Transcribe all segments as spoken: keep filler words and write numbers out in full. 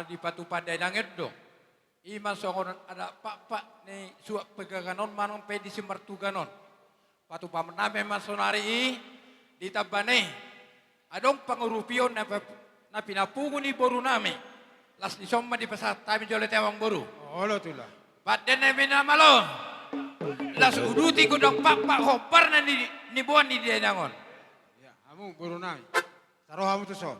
dipatupa dainang on do. I ma songon adat pakpak ni suat pagagan on manang pe di simartugan on. Patupaonnami ma sonari i, ditamba ni adong pangurupion na pe-, na pinapungu ni borunami. Las ni son ma dipasahat hami jolo tu amang boru. Olo tulang. Bahen nami na malo. Las uduti gondang pakpak hombar na ni, ni boan ni dainang on. Ya, hamu borunami. Taruh hamu tu son.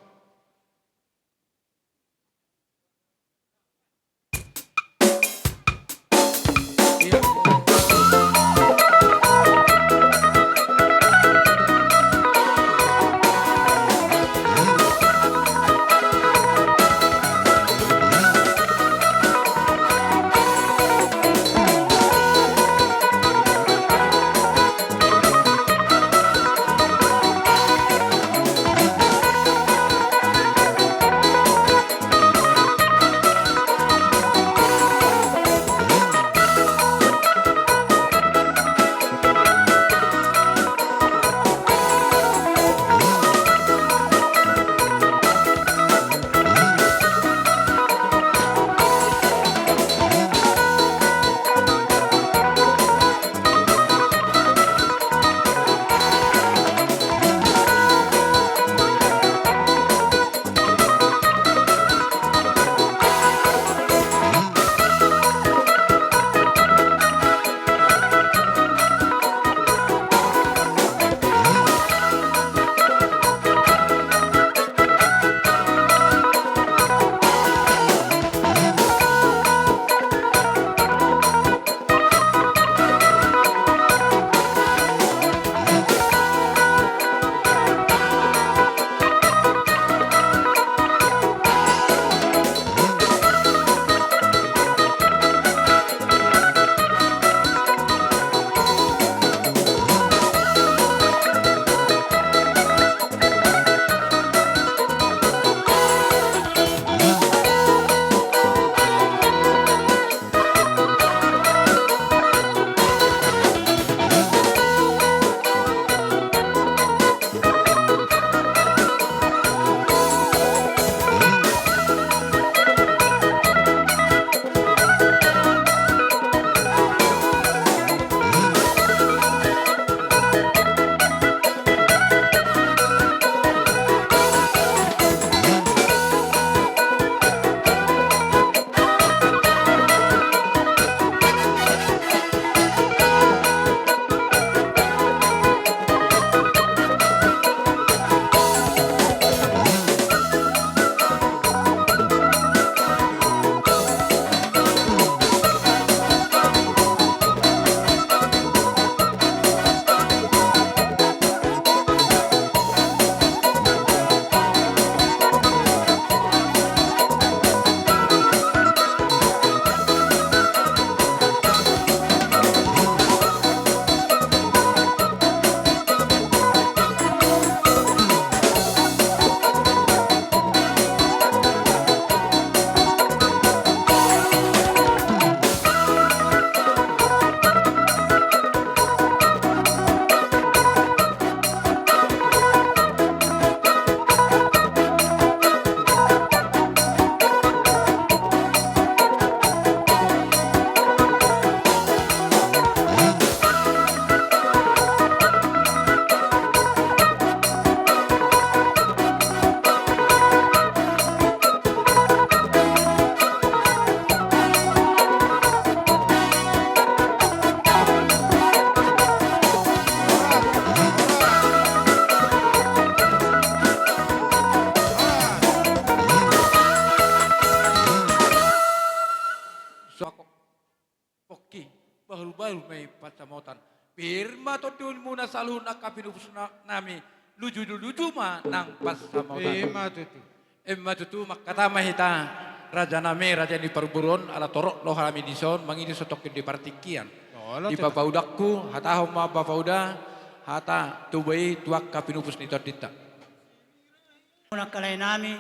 Pongki, bahul-bahul ma i pansamotan. Pir ma tondimuna saluhut angka pinupus na-, nami, luju-luju ma nang pansamotan. Ima tutu. Ima tutu, mangkatai ma hita, raja nami, raja ni parboruon, ala torop do hami dison, mangido satongkin di partingkian. Olo, di tutu. Bapaudangku, hatahon ma bapauda, hata tuba i tu angka pinupus ni tondinta. Muna angka lae nami,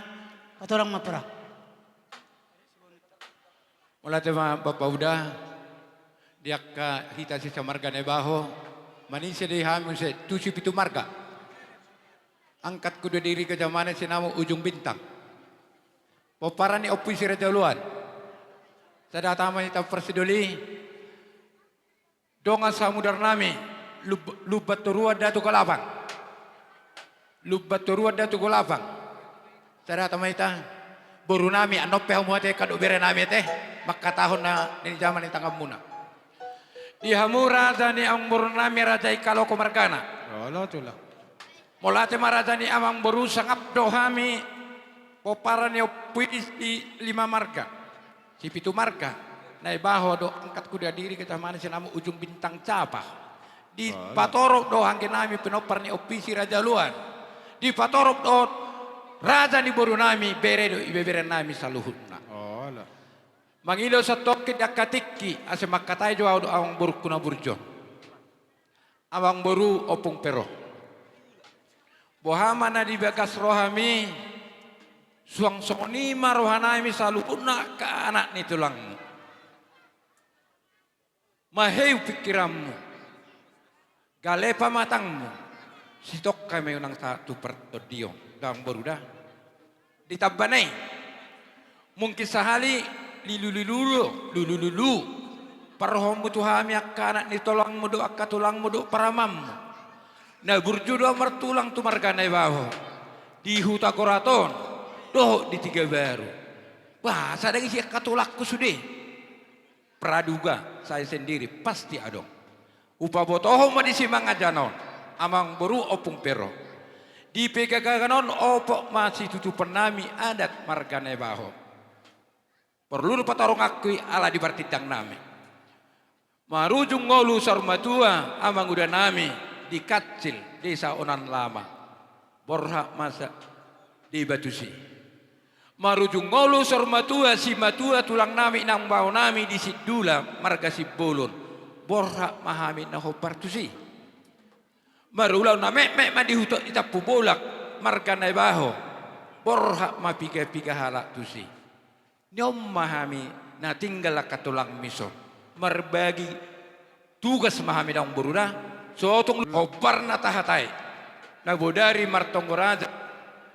patorang ma pura. Mauliate ma bapauda, di angka hita sisamarga Naibaho, manise do hami muse tu sipitu marga. Angkat kuda diri gajah mane sinamot ujung bintang. Pomparan ni Ompu Isi Raja Oloan. Sada hata ma hita parsidoli. Dongan sahamudarnami, Lub-, Lumban Toruan Datu Galapang. Lumban Toruan Datu Galapang. Sada hata ma hita. Borunami, annon pe hamu ate, angka do berenami ate, mangkatahon na nini jaman ni tanganmuna. Di hamu raja ni amangborunami, Raja i Kaloko margana. Olo, tulang. Mauliate ma raja ni amangboru, sangap do hami pomparan ni Ompu Isi lima marga, si pitu marga. Naibaho do angkat kuda diri, gajah manis, sinamot, ujung, bintang, capa. Dipatorop do anggi nami pinompar ni Ompu Isi Raja Oloan. Dipatorop do raja ni borunami, bere do ibeberenami saluhutna. Mangido santongkin di angka tingki, asa mangkatai jo ahu dohot amangborungku na burju on. Amangboru Ompung Pero. Boha ma na di bagas rohami, suang songon i ma rohanami saluhutna angka anak ni tulangmu. Maheu pingkiranmu, gale pamatangmu, sitongka ma i unang sahat tu partondion, amangboru da. Ditamba na i, mungkin sahali, lilu-lilu, lulu-lulu, parrohaonmu tu hami angka anak ni tulangmu dohot angka tulangmu dohot paramanmu, na burju dohot martulang tu marga Naibaho, di Hutagorat on dohot di Tigabaru. Bah, sai dang isi angka tulangku sude. Praduga, saya sendiri pasti adong. Hupabotohon ma di simangajan on, amangboru Ompung Pero. Di pegagan on opot ma situtupannami adat marga Naibaho. Porlu do pataronganku i ala di partindangnami. Marujung ngolu saur matua amangudanami di Kancil, Desa Onan Lama. Borhat ma sa-, deba tusi. Marujung ngolu saur matua simatua tulangnami inang baonami di Sindula marga Simbolon. Borhat ma hami na hombar tusi. Marulaon na metmet ma di huta ni Tampubolak marga Naibaho. Borhat ma piga-piga halak tusi. Ni on ma hami na tinggal angka tulangmi son. Marbagi tugas ma hami da, amangboru da. Sotung hombar na tahatai, na bodari martonggo raja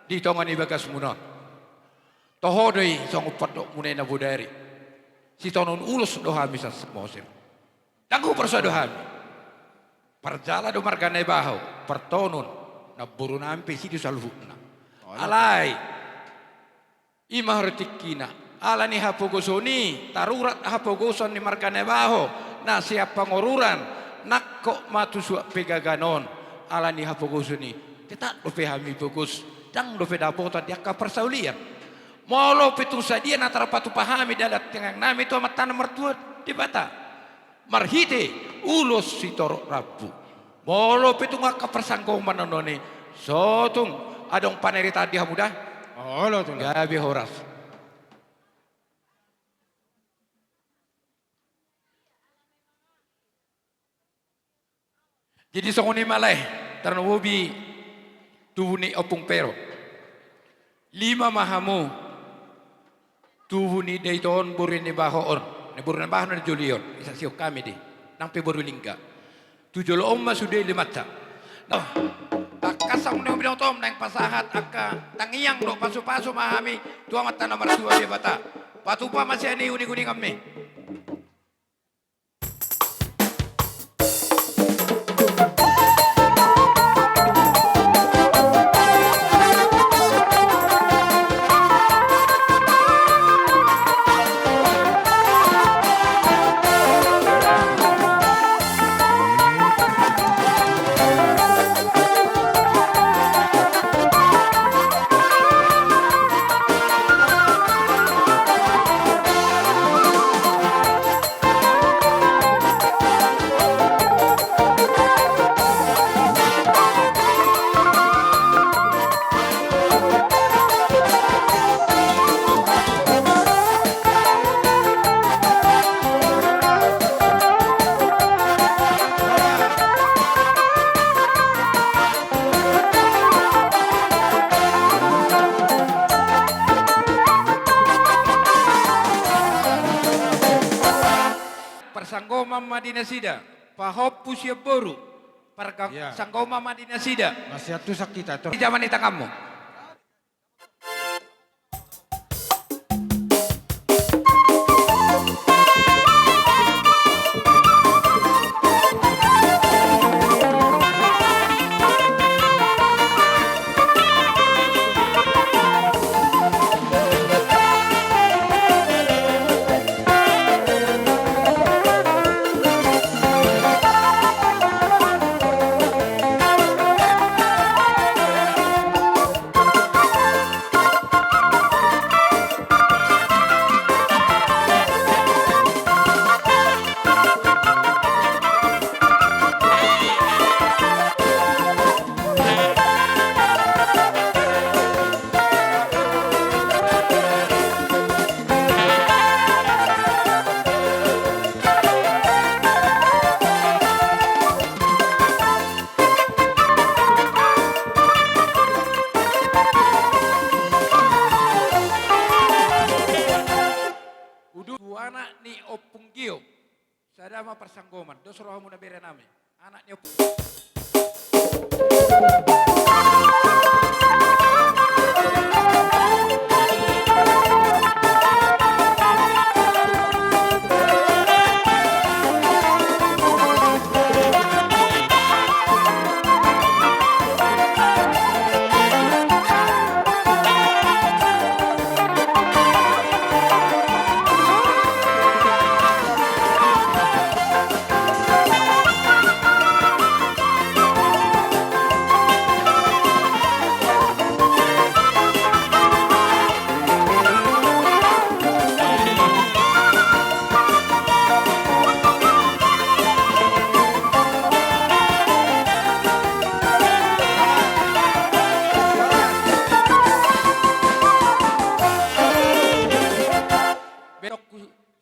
di tonga ni bagasmuna on. Toho do i songon pandokmuna i na bodari. Sitonon ulos do hami sian Samosir. Dang huparsoado hami. Parjala do marga Naibaho, partonon, namborunami pe i do saluhutna. Alai i ma haru tingkina. Ala ni hapogoson i, tarurat hapogoson ni marga Naibaho na sian Pangoruran, nangkok ma tu suat pegagan on. Ala ni hapogoson i, tetap dope hami pogos, dang dope dapotan di angka parsaulian. Molo pe tung sadia na tarpatupa hami dalan tangiangnami tu Amanta na martua Debata marhite ulos sitorop rambu. Molo pe tung angka parsanggoman on i, sotung adong paniritaan di hamu da. Olo, tulang. Gabe horas. Jadi songon i ma lae, tarlumobi tubu ni Ompung Pero. Lima ma hamu tubu ni da ito on, boru ni Naibaho on. Ni boru ni Naibaho na jolo i on, isa sihok hami di. Nang pe boru Lingga. Tu jolo on ma sude limanta. Nah, angka songon na hubinoto on, naeng pasahat angka tangiang dohot pasupasu ma hami tu Amanta na martua Debata. Patupa ma sian i uninguninganmi. Parsanggoman ma di nasida, pahompu sian boru. Parga-, iya, sanggoman ma di nasida. Masiantusan hita, tor. Di jaman ni tanganmu. Anak ni Ompung Gio. Sada ma parsanggoman, dos rohamuna berenami. Anak ni Ompung.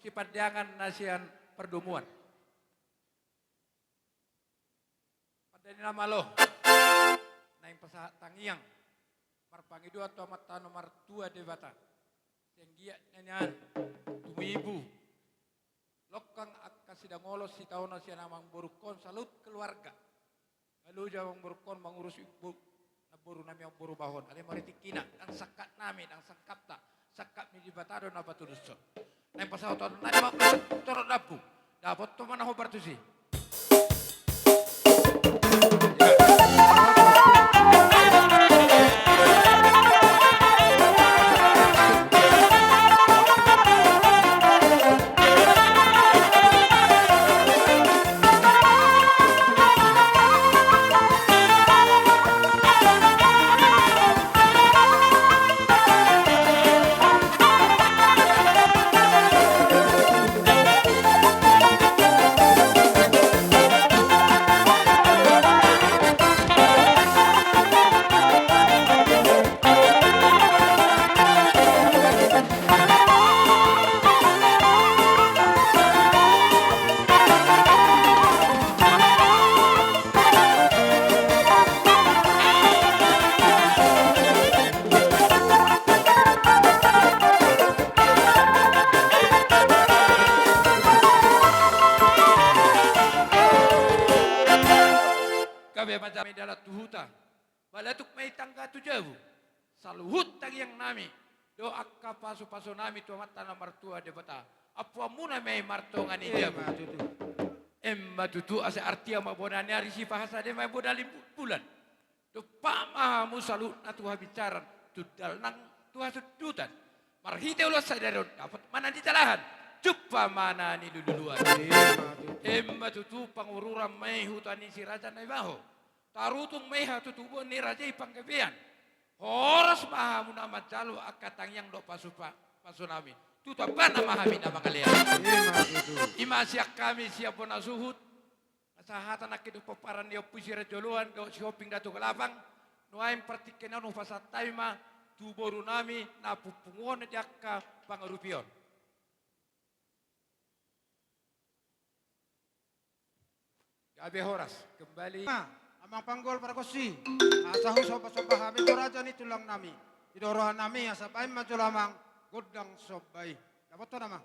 Sipandeangan na sian pardomuan. Pande ni na malo, naeng pasahat tangiang marpangidoan tu Amanta na martua Debata. Sian giat na nian tumibu longkang angka sidangolon sitaonon sian amangborungkon saluhut keluarga. Malo jo amangborungkon mangurus ibu, namboru nami amangboru bahon. Alai mauliate tingkina, ndang sangkap nami, ndang sangkapta, sangkap ni Debata do na patulushon. Naeng pasahaton nami ma torop dampu. Dapothon ma na hombar tusi. Gabe ma jala dalan tu huta. Balatuk ma i tangga tu jabu. Saluhut tangiang nami dohot angka pasupasu nami tu Amanta na martua Debata, ampuanmuna ma i martonga ni jabu. Emma tutu. Emma tutu, asa artia ma bona ni ari, sipahasade ma bona ni bulan. Dompak ma hamu saluhutna tu habinsaran, tundal nang tu hasundutan. Marhite ulaon sadari on dapot ma na nijalahan, jumpa ma na niluluan. Emma tutu. Emma tutu, pangururan ma i huta ni si Raja Naibaho. Tarutung ma i hatutubuan ni raja i panggabean. Horas ma hamu na manjalo angka tangiang dohot pasupa-, pasu nami. Tu tambana ma hami na mangalean. Emma tutu. I ma sian hami sian bona suhut. Asa hata nangkin tu pomparan ni Ompu Sirajoloan dohot Sihombing Datu Galapang, nuaeng partingkian on hupasahat hami ma tu boru nami na pungpunguon di angka pangurupion. Gabe horas, kembali. Amang Panggol Pargonsi, asa husombasomba hami tu raja ni tulang nami. Didok roha nami asa baen ma jolo amang gondang somba i. Dapothon amang.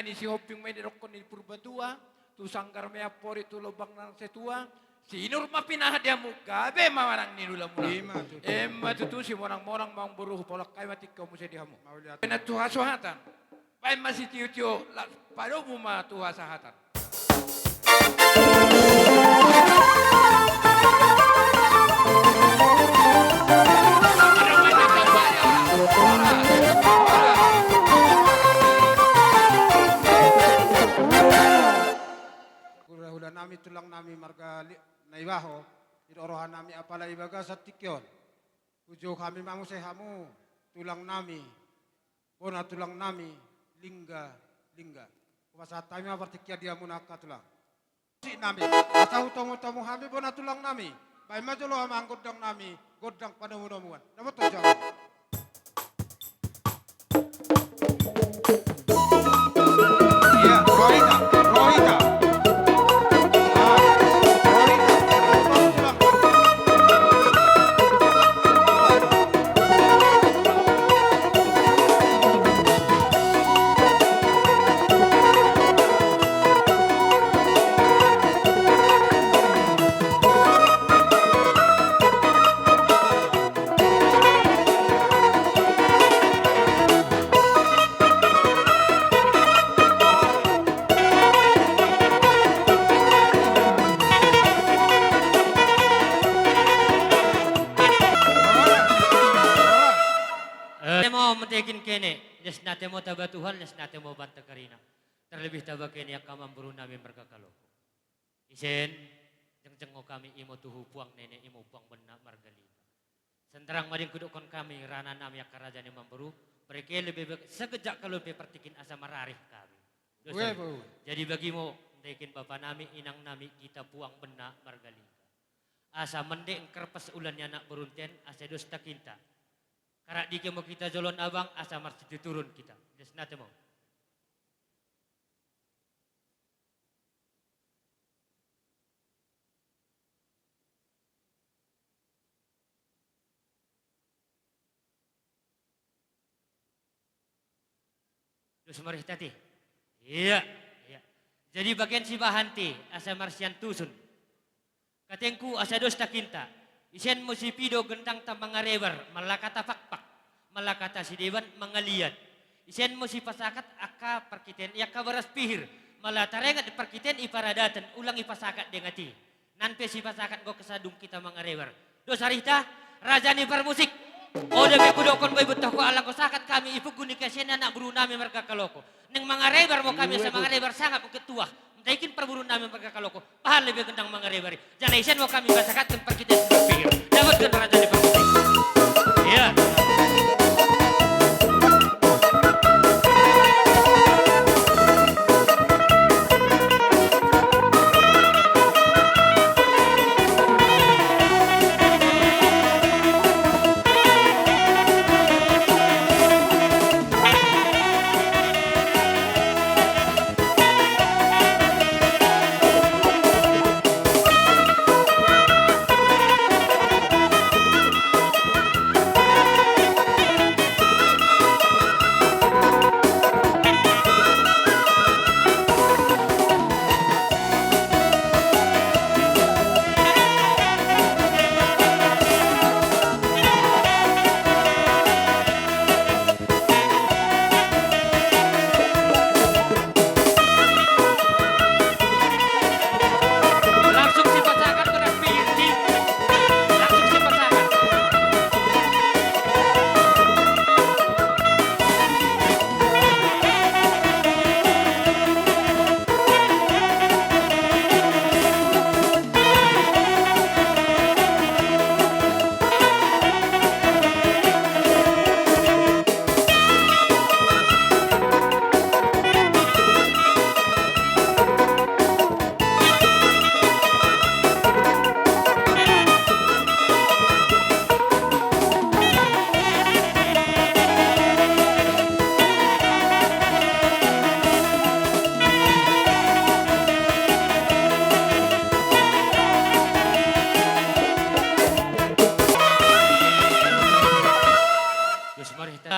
Ni Sihombing ma i didokkon ni Purbatua, tu sanggar ma i amporik tu lobang nang satua, sinur ma pinahan di hamu, gabe ma manang ni ulaonmuna. Ima tutu. Ima tutu, simonangmonang ma amangboru, hupaulak hami ma tingki on muse di hamu. Mauliate. Baen ma tu hasuhatan. Baen ma sitiotio, laos padomu ma tu hasahatan. Hulahula nami, tulang nami marga Li-, Naibaho, didok roha nami apala di bagasan tingki on. Hujou hami ma muse hamu, tulang nami, bona tulang nami, Lingga, Lingga. Hupasahat hami ma partingkian di hamuna angka tulang. Musik nami, asa hutomutomu hami bona tulang nami. Baen ma jolo amang gondang nami, gondang panomunomuan. Dapothon jo. Iya, rohita, rohita. Ah, rohita. Eh, temo mentekin kene, les na temo taba Tuhan, les na temo banta karina. Terlebih taba kene angka amangboru nami marga Kaloko. Isen, jengjeng ho hami, imo tuhu puang nene, imo puang benna marga Lingga. Santarang madeng hudokkon hami, rana nami angka raja ni amangboru, berke lebih be-, sekejap kalau pe partingkian asa marareh hami. Dosa. Jadi bagimu, mentekin bapa nami, inang nami, hita puang benna marga Lingga. Asa mende ingkar pas ula ni anak borunten, asa dos takinta. Karak dike mo hita jolon abang, asa marsituturon hita. Dos na temo. Dos marihta ti. Iya, iya. Jadi bagian sibahan ti, asa marsiantuson. Katengku asa dos takinta, isen mo sipido gendangta mangarebar, mala hata pakpak, mala hata sideban mangaliat. Isen mo sipasakat angka parkitean i angka baras pihir, mala tarengat parkitean i paradaton, ulang i pasakat dengat i. Nan pe sipasakat, gok sadung hita mangarebar. Dos arihta, raja ni parmusik. Oda be hudokkon, boi botohon, alang husakat hami i punggu ni hasian anak boru nami marga Kaloko. Naeng mangarebar mo hami, asa mangarebar sangap mungkin tuah. Mentekin parboru nami marga Kaloko, pahan lebih gendang mangarebar i. Jala isen mo hami pasakat parkitean i. Dapothon raja ni parmusik. Iya.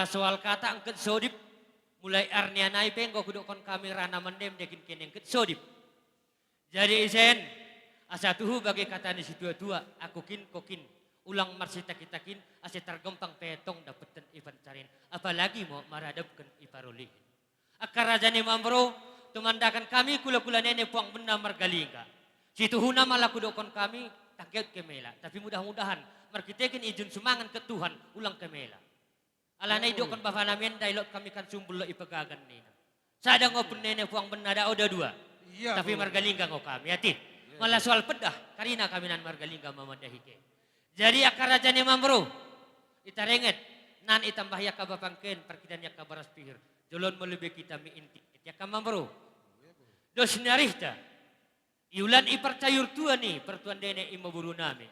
Soal kata angkat sodip. Mulai arnia nai pe anggo hudokkon hami ra na mandem daging kenengket sodip. Jadi isen, asa tuhu bage hata ni situatua, angkup in, angkup in, ulang marsitakitakin, asa targompang pe tong dapothon i pansarian, apalagi ma maradopkon i parolihin. Angka raja ni amang boru, tumandakan hami hulahula nene puang benna marga Lingga. Situhuna ma laho hudokkon hami, tangkeon hemela, tapi mudah-mudahan marhitehon ijin sumangke Tuhan, ulang hemela. Alana, ya, idokkon bapa nami enda, dilot hami kan sumbul do i pagagan nina. Sada ngo pun nene puang benna, da oda dua. Iya, tapi marga Lingga ngo hami, ate. Iya. Molo soal peddah, karina hami nan marga Lingga mamadahi ke. Jadi angka raja ni amang boru, ita renget, nan itambahi angka bapangken, parhitean ni angka baras pihir. Jolon molo be hita mi inti, ate angka amang boru. Dos ni arihta, iulan i parcayur tua ni partuan nene, ima boru nami.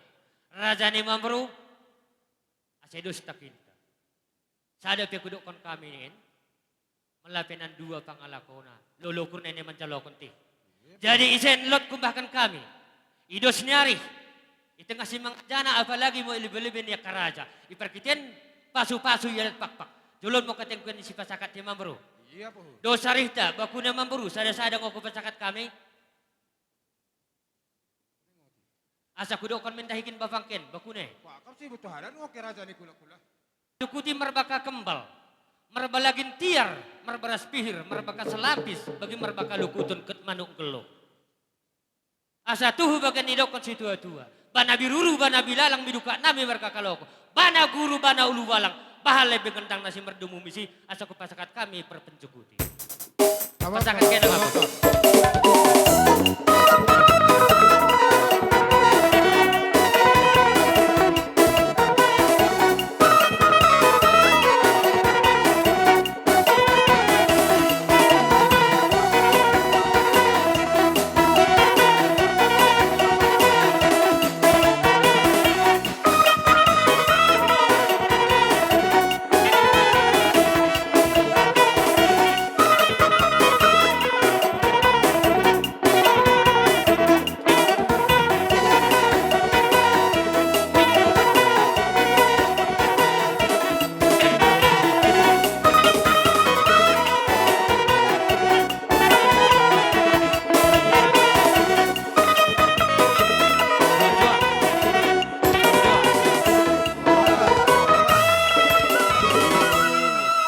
Raja ni amang boru, asa dos tangkita. Sada pe hudokkon hami nin, molo pe nan dua pangalahona, lolo ukur nene manjalokhon te. Jadi isen, lot humbahkan hami, i dos ni ari, i tengah simanjujung, apalagi ma i lebe-lebe ni angka raja, i parhitean pasu-pasu i adat pakpak. Jolon ma hata ni sipasahat, ate amang boru. Iya, Pak. Dos arihta, bakune amang boru, sada-sada ngo hupasahat hami. Asa hudokkon ma indahiken bapangken, bakune. Wah, kam si butuh hadan, oke, raja ni hulahula. Lukuti marbangka kembal, marbalagin tiar, marbaras pihir, marbangka salapis, bagi marbangka lukuton, hot manuk gellok. Asa tuhu bagen idokkon situatua. Bana biruru, bana bilalang, midungka nami marga Kaloko. Bana guru, bana ulubalang, bahat lebe gendang na simardomu misi, asa hupasahat hami parpencukuti. Pasahat kena apa?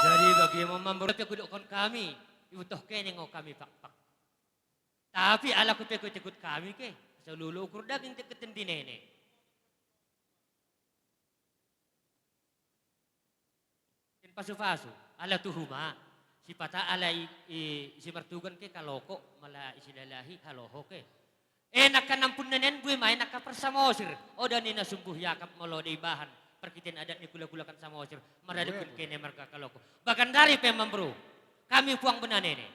Jadi bagi ma amang boru, pe hudokkon hami, ibutuhkon i ngo hami pakpak. Tapi ala hupaihut-ihut hami ke, asa lolo ukur daging tangkita di nene. Pasu-pasu, ala tuhu ma, sipata ala i, i, simartugan ke Kaloko, mala i Silalahi, Haloho ke. E, nangkin ampun nenen bue ma i, nangkin par Samosir. Oda nina sumbu hiakap molo dibahen parhitean adat ni hulahula kan Samosir, maradopkon kene marga Kaloko. Bahkan dari pe amang boru, hami puang benna nene.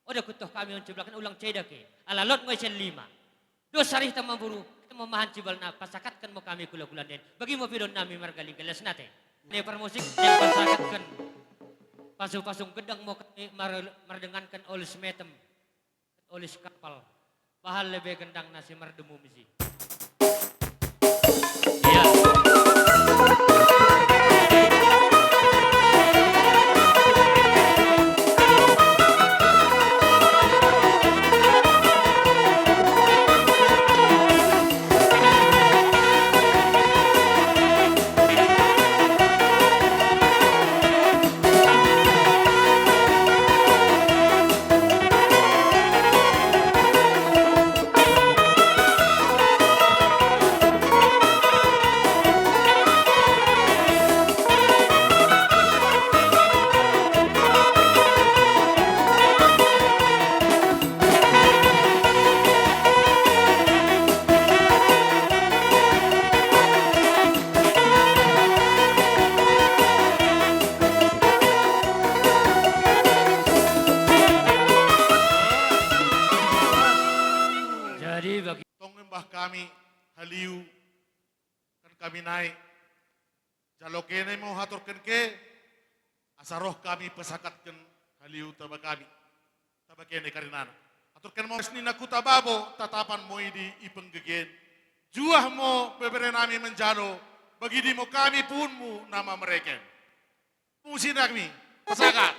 Oda hutoh hami on ciblakan ulang ceda ke. Ala lot ma isen lima. Dos arihta amang boru, hita ma mambahen cibalna, pasahathon ma hami hulahula nene. Bagi ma pidon nami marga Lingga, las nate. Ne parmusik, ne pasahathon. Pasu-pasu gendang ma hami mar-, mardenganhon olis metem, olis kapal. Bahat lebe gendang na simardomu misi. Iya. Jadi bagi tong imbah hami haliu, kan hami nai, jalo kene ma hatorken ke, asa roh hami pasahathon haliu taba hami, taba kene karinana. Hatorken ma, ni na huta babo, tatapan ma i di panggabean. Juah ma bebere nami manjalo, bagi di ma hami punguanmu na mamereken. Pungu si nami, pasahat.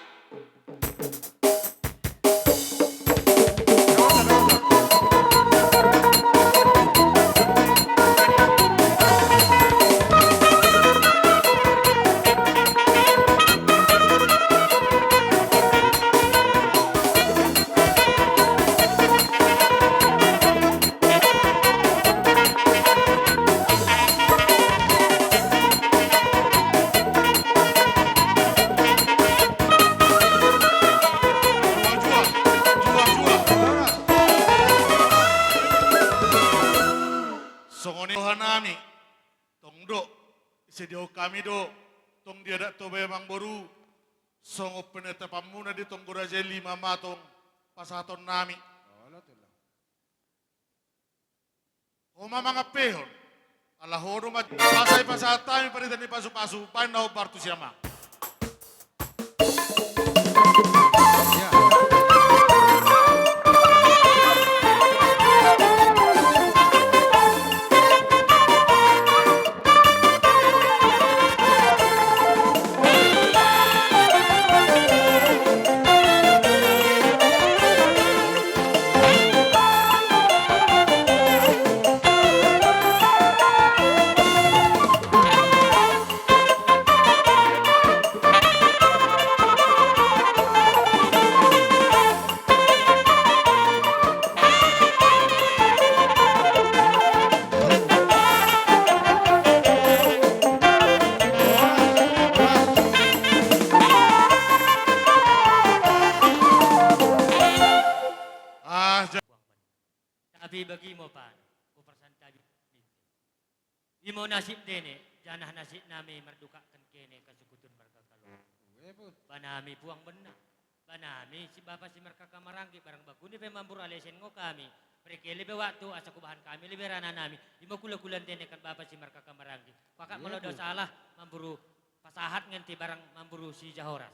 Songon i rohanami, tong do, disediahon hami do, tong di Adat Toba i amangboru, songon penetapanmuna di Tonggo Raja i, lima ma tong pasahatonnami. Ho ma mangampehon, ala ho do ma, pasahat, pasahat hami panditaan ni pasupasu, baen na hombar tu si amang. Tapi bagi mo pan, ku persantabi. Imo nasib dene, janah nasib nami mardukak kan kene kasukutun marga Kalo. Ba nami puang benna. Ba nami si bapa si markaka maranggi, barang bakuni pe mamburu alai sian ngo kami. Berkele be waktu asa kubahan kami lebe rana nami. Imo kula-kulan dene kan bapa si markaka maranggi. Pakat molo do salah mamburu pasahat nganti barang mamburu si Jahoras.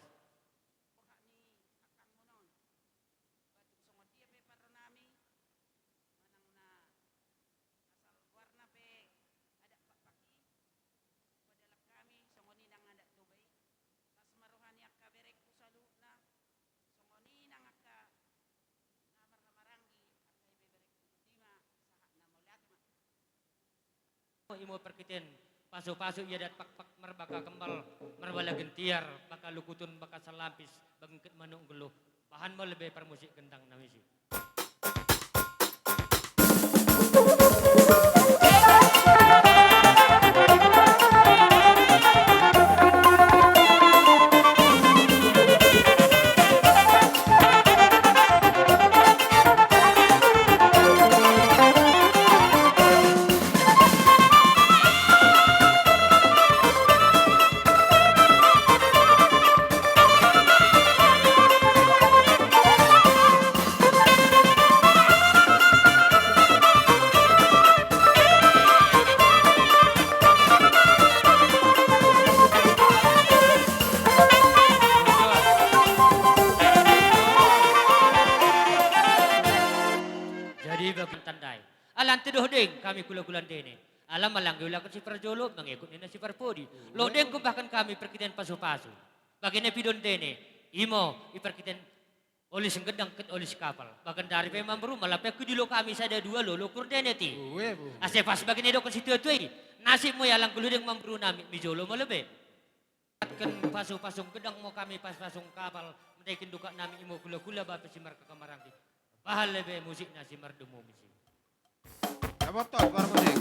Batu songon dia pe parro nami, manang na asal goarna pe adat pakpak i, padalan hami songon i nang adat Toba i, las ma roha ni angka berengku saluhutna, songon i nang angka na marhamaranggi, angka ibeberengku, ima sahatna, mauliate ma. Imo parkiten pasu-pasu i adat pakpak marbaka kembal, marbala gentiar, baka lukutun, baka salampis, bangkit manuk geluh, bahan ma lebe parmusik gendang na misi. Jadi bagi tandai. Ala ante dohot deng hami kula-kulan dene. Ala manang diulahon si parjolo, mangihut ninna si parpudi. Lo deng kumbahkan hami parkiten pasu-pasu. Bagene pidon dene. Imo, i parkiten oli singgendang, ket oli sikapal. Bagandari pe mamburu, mala pe kudilo hami sada dua lo, lo kurdene ti. Ase pas bagene dok si tua-tua i. Nasib mo i alang kulu deng mamburu nami, mi jolo mo lebe. Kan pasu-pasu gedang mo hami pas pasu kapal, mendekin dukak nami imo kula-kula bape si markaka maranggi. Bahan lebe musikna si mardomu misi. Dapat tuh, baru musik.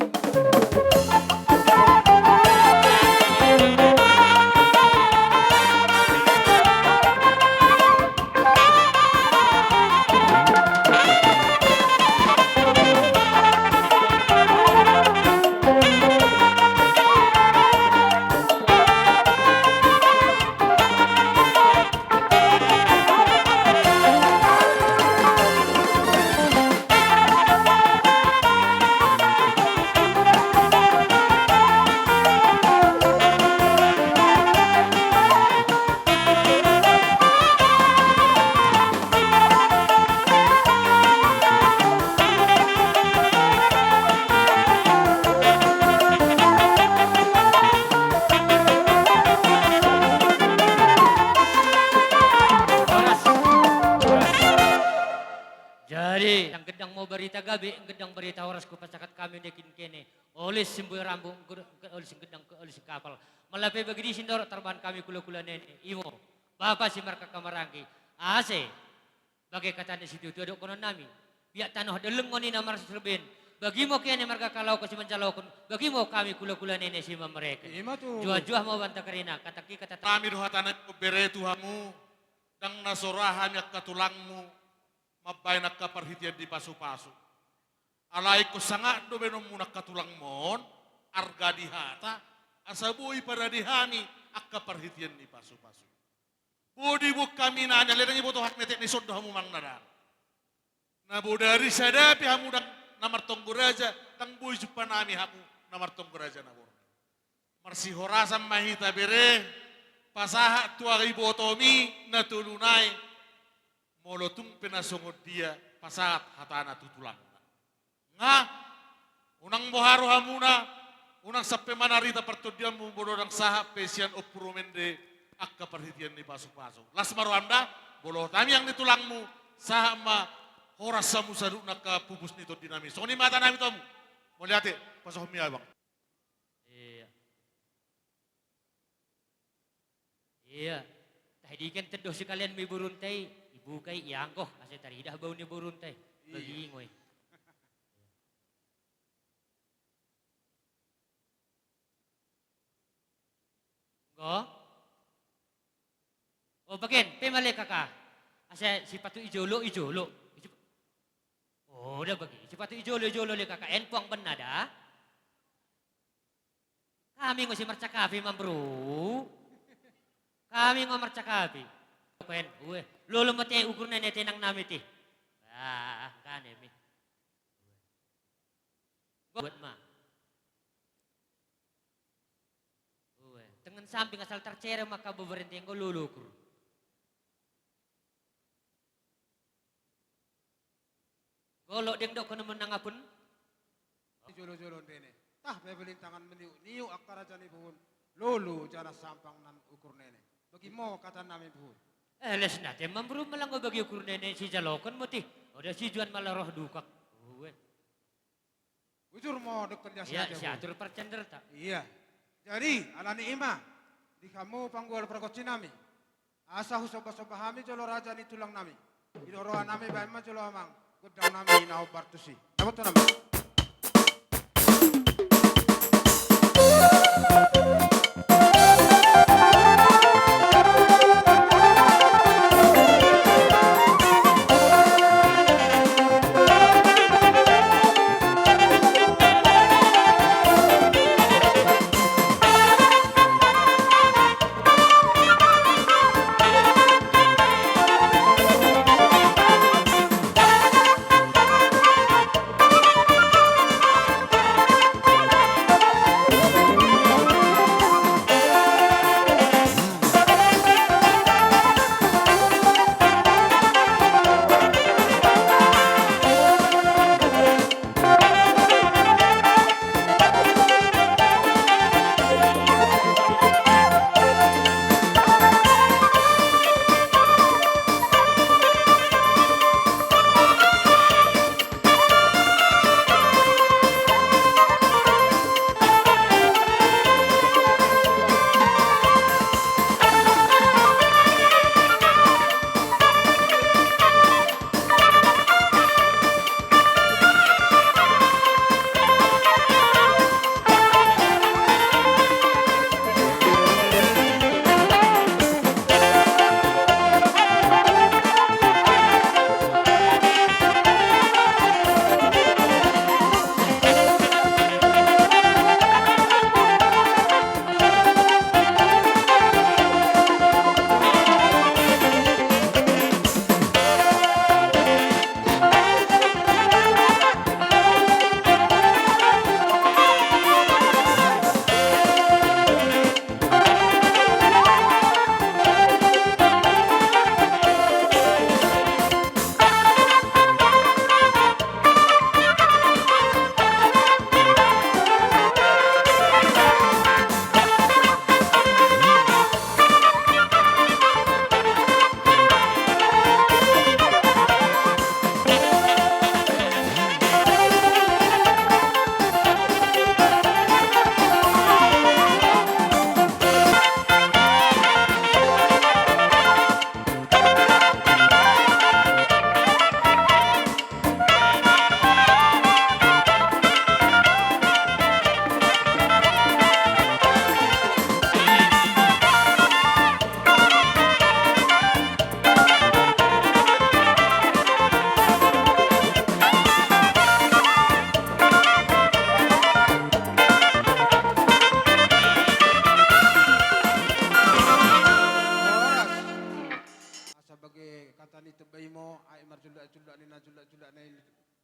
Jadi, gedang ma barita gabe, gedang barita horas hupasahat hami nangkin kene. Olis simbui rambu, olis gedang, olis kapal. Molo pe bagi disi ndorok tarbahen hami kula-kula nene, imo. Bapa si marka kamaranggi. Ase. Bage hata ni situatua dohonon nami. Biak tano dolok ngoni na marsirbin. Bagimo kene marga kalaho simanjalohon. Bagimo hami kula-kula nene simamereken. Ima tutu. Juah-juah ma banta karina. Kata ki kata ta- Nami do hata nami bere tu hamu. Ndang na so ra hami angka tulangmu. Mambahen angka parhitean ni pasu-pasu. Alai ingkon sangap do baenonmuna angka tulangmon, arga di hata, asa boi parade hami angka parhitean ni pasu-pasu. Boi diboan hami na, na ledang iboto hak netek ni son do hamu manang na dang. Na bodari sada pe hamu ndang na martonggo raja, ndang boi jumpa nami hamu na martonggo raja na borngin. Marsihorasan ma hita bere, pasahat tu angka ibotomi na tolu nai, molo tung pe na songon dia, pasahat hatana tu tulangna. Nga, unang boha rohamuna, unang sampe manarita partondianmu, molo ndang sahat pe sian Ompu Rumende angka parhitean ni pasu-pasu. Las ma roham da, molo tangiang ni tulangmu, sahat ma horas hamu saluhutna angka pupus ni tondi nami. Songon i ma hata nami tu hamu. Mauliate, pasahat ma abang. Iya. Iya. Tahidiken teddoh sekalian ma i borunta i, ibuka i, ianggo, asa tarida bau ni borunta i. Iya. Bagingo i. Go? O, bagen, pe ma le kaka. Asa sipatu i jolo, i jolo. Sip-, o, da bagi. Sipatu i jolo, i jolo le kaka. En puang benna da. Hami ngo si marcakapi, Mambru. Hami ngo marcakapi. Pen, ue. Lolo ma te ukur nene tenang nami te. Ah, kane mi. Buat ma. Ue. Tengen samping asal tarcere maka beberente ngo lolo ukur. Golok deng dok kono menang apun. Jolo-jolo ndene. Tah, pe belintangan meniuk-niuk angka raja ni puhun. Lolo jala sampang nan ukur nene. Bagimo hata nami puhun. Eh, les na te Mambru, molo nga bagi ukur nene sijalohon moti. Oda sijuan mala roh dukak. Ue. Bujur ma dohonon ni. Iya, siatur parcenderta. Iya. Jadi, alani i ma, di hamu panggual pargonsi nami. Asa husomba-somba hami jolo raja ni tulang nami. Di roha nami baen ma jolo amang, gondang nami na hombar tusi. Dapoton nami.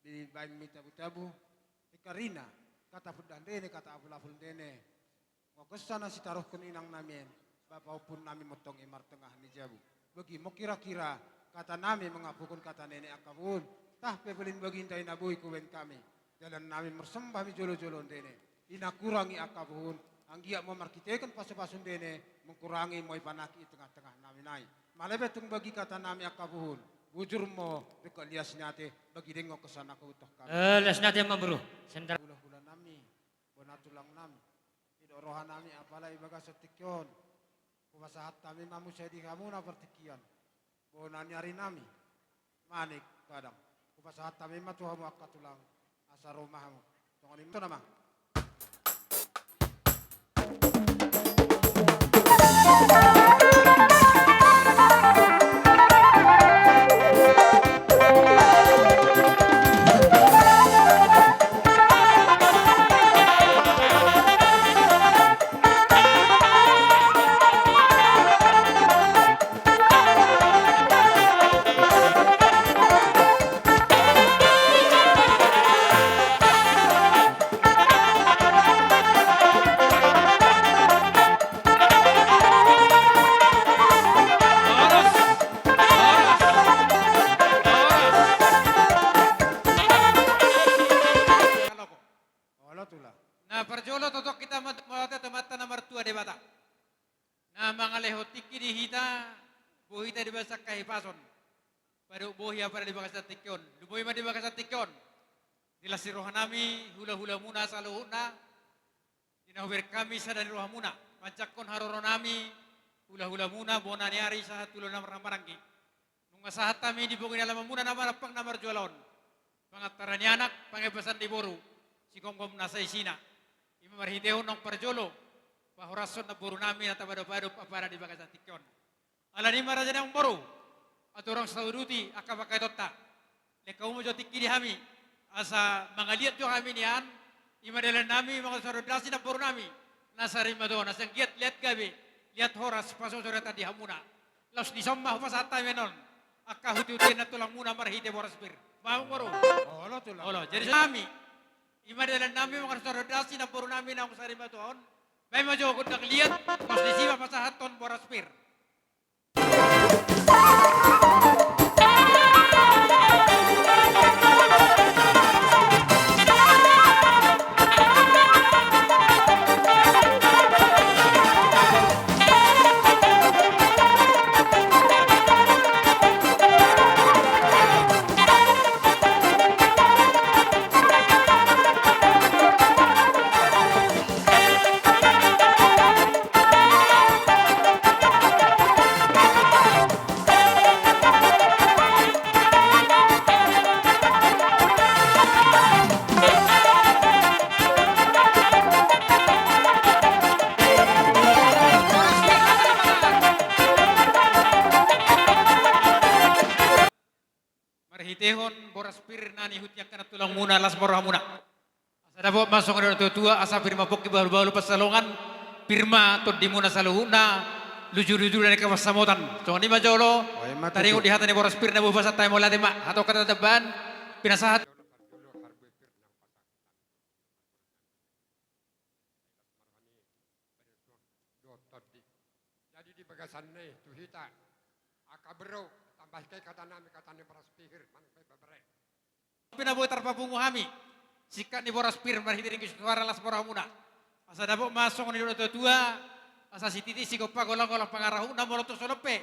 Dibaen mi tabu-tabu, ingkon rina, kata pundan dene, kata apul-apul dene. Ngokossa na sitaruhkon inang nami, bapa ompun nami montong i martengah ni jabu. Bagi mo kira-kira, kata nami mangapuhon kata nene angka bohon, tah pe bolin bagi ndai na boi hubaen hami. Dalan nami marsomba mi jolo-jolo ndene. Ina kurang i angka bohon, anggiat ma marhitehon pasu-pasu ndene, mengkurangi ma i panangki i tengah-tengah nami nai. Molo pe tung bagi kata nami angka bohon, bujur ma, dengke lias ni ate, bagi dengke kesan aku utoh kami. Eh, lias ni ate ma boru. Sendal. Hula-hula nami, bona tulang nami. Didok roha nami apala di bagasan tingki on. Hupasahat hami ma muse di hamu na partingkian. Bona ni ari nami. Manik Padang. Hupasahat hami ma tu hamu angka tulang. Asa ro ma hamu. Songon i ma tutu nama. Olo, tulang. Na parjolo tongtong hita ma-, mauliate tu Amanta na martua Debata. Na mangalehon tingki di hita, boi hita di bagasan hahipason. Padohot bohi apala di bagasan tingki on. Lumobi ma di bagasan tingki on. Di las ni roha nami, hula-hula muna saluhutna. Di na hubereng hami sada ni roha muna. Manjangkon haroro nami, hula-hula muna, bona ni ari sahat tu ulaon na marhahamaranggi. Nunga sahat hami di bongi ni alaman muna na manampang na marjual on. Pangantaran ni anak, pangebasan ni boru, sigomgom nasa isina. I ma marhitehon naung parjolo, pahorashon namboru nami na tapadopadop apala di bagasan tingki on. Alani i ma raja nami boru, aturang sauduti angka pangkaitonta. Lehon hamu ma jo tingki di hami, asa mangaliat jo hami nian, i ma dalan nami mangaturang dasi namboru nami, na sarimatua on, asa anggiat liat gabe, liat horas, pasoso do hata di hamuna. Laos dison ma hupasahat hami annon angka huti-hutian na tulang muna marhite boras pir. Bahen boru. Olo, tulang. Olo, jadi hami, i ma dalan nami mangaturang dasi namboru nami naung sarimatua on. Bahen ma jo gondang liat, laos disi ma pasahathon boras pir. Marhitehon boras pir na nihuti angka na tulang muna, las ma roha muna. Asa dapot ma songon nidok ni natua-tua, asa pir ma pongki bahul-bahul pansalongan, pir ma tondi muna saluhutna, lujur-lujur na ningkan pansamotan. Songon i ma jolo, taringot di hata ni boras pir na boi hupasahat hami, mauliate ma, hatop hata tambahan, pinasahat. Jadi di bagasan ni tu hita, angka boru, tambahi hami hata nami, hata ni boras pir, manang pe babere. Pe na boi tarpapungu hami singkat ni boras pir marhite ringkot suara, las ma roha muna. Asa dapot ma songon nidok ni natua-tua, asa sititi sigompa, golang-golang pangarahutna, molo tung so adong pe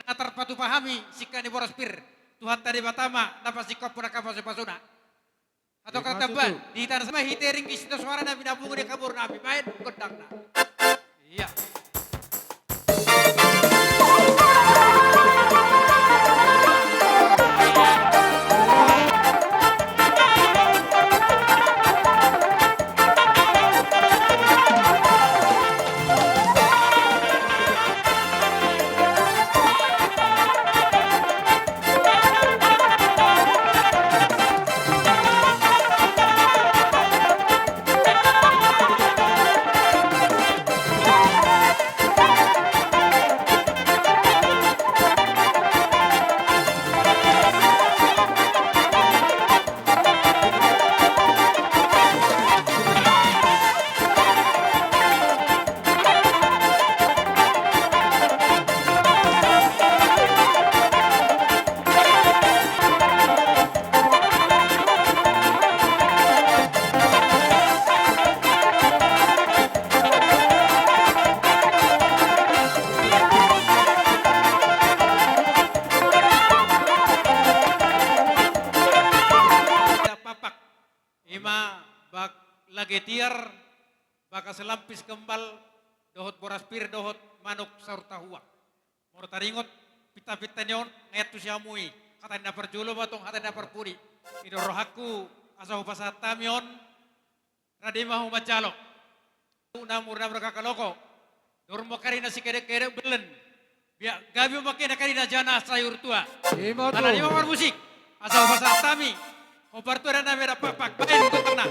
na tarpatupa hami singkat ni boras pir, Tuhanta Debata ma na pasingkophon angka pasu-pasuna. Hatop hata tambahan, di hita na marhite ringkot suara na pinapungu ni angka boru nami, bahen gondangna. Ia. bak lage tiar, bagas lampis kembal, dohot boras pir, dohot manuk saur tahua. Molo taringot, pinta-pinta ni on, nunga tu si hamu i, hata ni na parjolo ma tong, hata ni na parpudi. I do rohangku, asa hupasahat hami on, rade ma hu manjalo. Namur namur kakaloko. Dormo karina si kedek-kedek belen. Biak gabi ma kena karina jana sayur tua. Ima tu. Ala lima marmusik. Asa hupasahat hami. Hombar tua dan nami ada pak pak bain untuk kena.